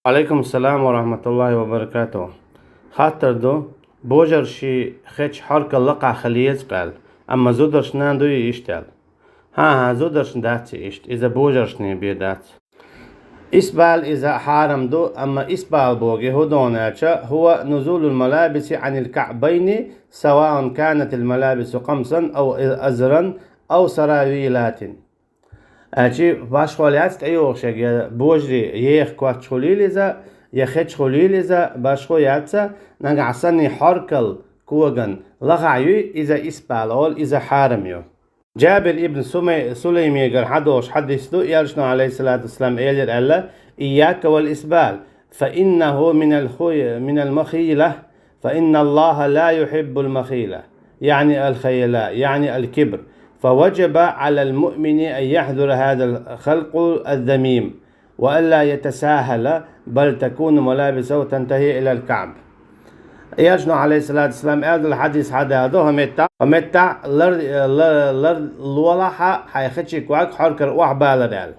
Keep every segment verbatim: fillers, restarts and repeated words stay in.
Алейкум салам ва рахматуллахи ва баракатух. Хаттар ду, божарши хеча хьоркал лакхахь хила еза кхел, амма зударшна дуй иштел? ХӀан-хӀа, зударшна дац ишт, иза божаршна бе дац. Исбал иза хьарам ду, амма исбал боги хӀу донача, هو نزول الملابس عن الكعبين سواء كانت الملابس قمصا أو أزرا أو سراويلات. Ачи башхол яц тӀейогӀуш я божари еха коч хулийла иза, я хеча хулийла иза, башхо яц, нагахь санна хьоркал коган лахахь юй, иза исбал олу, иза хьарам ю. Джабир ибн Сумай-, Сулаймигара хьадолуш хьадис ду, Элчано, алейхиссалату вассалам, элира аьлла: إياك والإسبال، فإنه من الخي-، من المخيلة، فإن الله لا يحب المخيلة، يعني الخيلاء، يعني الكبر، فوجب على المؤمن أن يحذر هذا الخلق الذميم، وألا يتساهل، بل تكون ملابسه تنتهي إلى الكعب. Элчано, алейхиссалату вассалам, аьлла хьадис хьададо, хӀу меттахь, хӀу меттахь лар, лар, лар лолахьа хьайн хечи ког хьоркара охьабалар аьлла.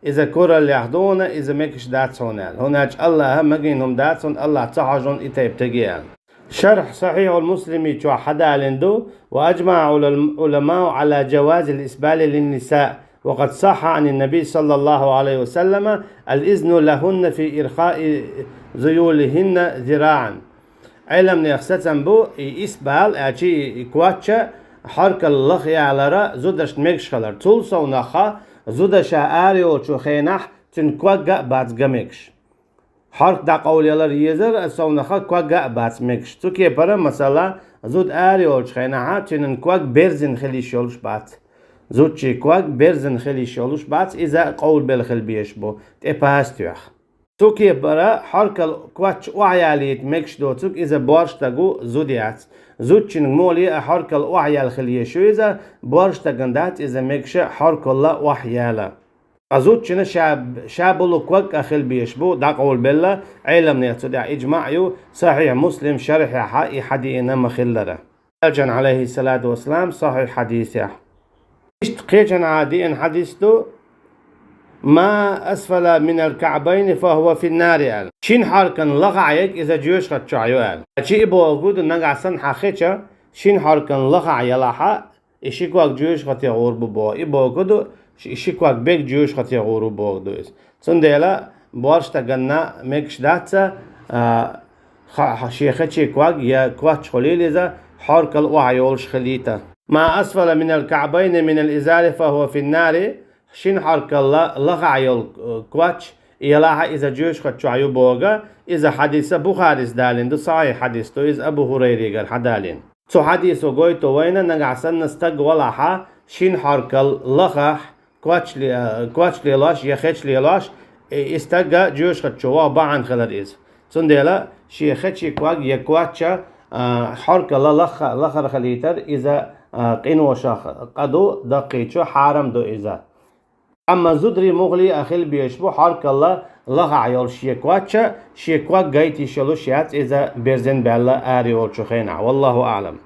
Иза кураллех дуна, иза мегаш дац хьуна аьлла. ХӀунда аьлча Аллаха магийна хӀума дац хьуна, Аллах ца хьожун и тайп теге аьлла. Шарх Сахьихьул Муслими чохь хьадалийна ду: وأجمع العلماء على جواز الإسبال للنساء، وقد صح عن النبي صلى الله عليه وسلم الإذن لهن في إرخاء ذيولهن ذراعا. Ӏеламнех сацам бу, и исбал, аьлчи и, и коч хьоркал лаха ялара зударшна мегаш хилар. Цул совнаха зуда ша ара йолчу хенахь цуьнан ког а бац ган мегаш. Хьорк дӀакъовлаялар езара, совнаха ког а бац мегаш. Цу кепара, масала, зуда ара йолчу хенахьа цуьнан ког берзина хила йиш йолуш бац. Зудчий ког берзина хила йиш йолуш бац, иза къовлабелла хила безаш бу, тӀе паста йоьхна. Цу кепара хьоркал коч охьаялийта мегаш доцург иза боьрша стаг ву, зуда яц. Зудчуьнга муха а хьоркал охьаяьлла хила езаш ю иза, боьрша стагана дац иза мегаш хьоркалла охьаяьлла. Ткъа зудчуьнан ша, ша болу ког а хила безаш бу, дӀакъовлабелла, Ӏеламнех цу тӀехь иджмаъ ю, Сахьихь Муслим шархьехьа и хьадеана ма-хиллара. Элчан, алейхиссалату вассалам, сахьихь хьадисехь. Иштта кхечанхьа деана хьадис ду: ما أسفل من الكعبين فهو في النار аьлла. Шина хьоркан лахахь ерг иза жоьжахати чохь ю аьлла. Чи и бохург ду, нагахь санна хьан хеча шина хьоркан лахахь ялахьа, и ши ког жоьжахате гӀур бу боху. И бохург ду, ши, ши ког берг жоьжахате гӀур бу бохург ду иза. Цундела боьрша стаганна мегаш дац, а, ха-, ха-, шен хечи ког я коч хулийла иза, хьоркал охьайолуш хилийта. ما أسفل من الكعبين من الإزار فهو في النار. Шина хьоркалла лахахь йолу, э, коч, и ялахьа иза жоьжахати чохь ю боху, иза хьадиса Бухарис далийна ду, сахьихь хьадис ду, иза Абу ХӀурайригара хьадалийна. Цу хьадисо гойту вайна, нагахь санна стаг валахьа, шина хьоркал лахахь, коч ле-, коч лелош я хеч лелош, и, и стаг жоьжахати чу ваха бахьана хилар иза. Цундела шен хечи ког я коч, а, хьоркалла лаха-, лахара хилийтар иза, а, къиношах къа ду, даккхийчу хьарам ду иза. Амма зударий муххале а хила безаш бу хьоркалла лахахь йолуш шен коч, шен ког гайта йиш йолуш яц иза берзина баьлла ара йолчу хенахь. Валлаху аълам.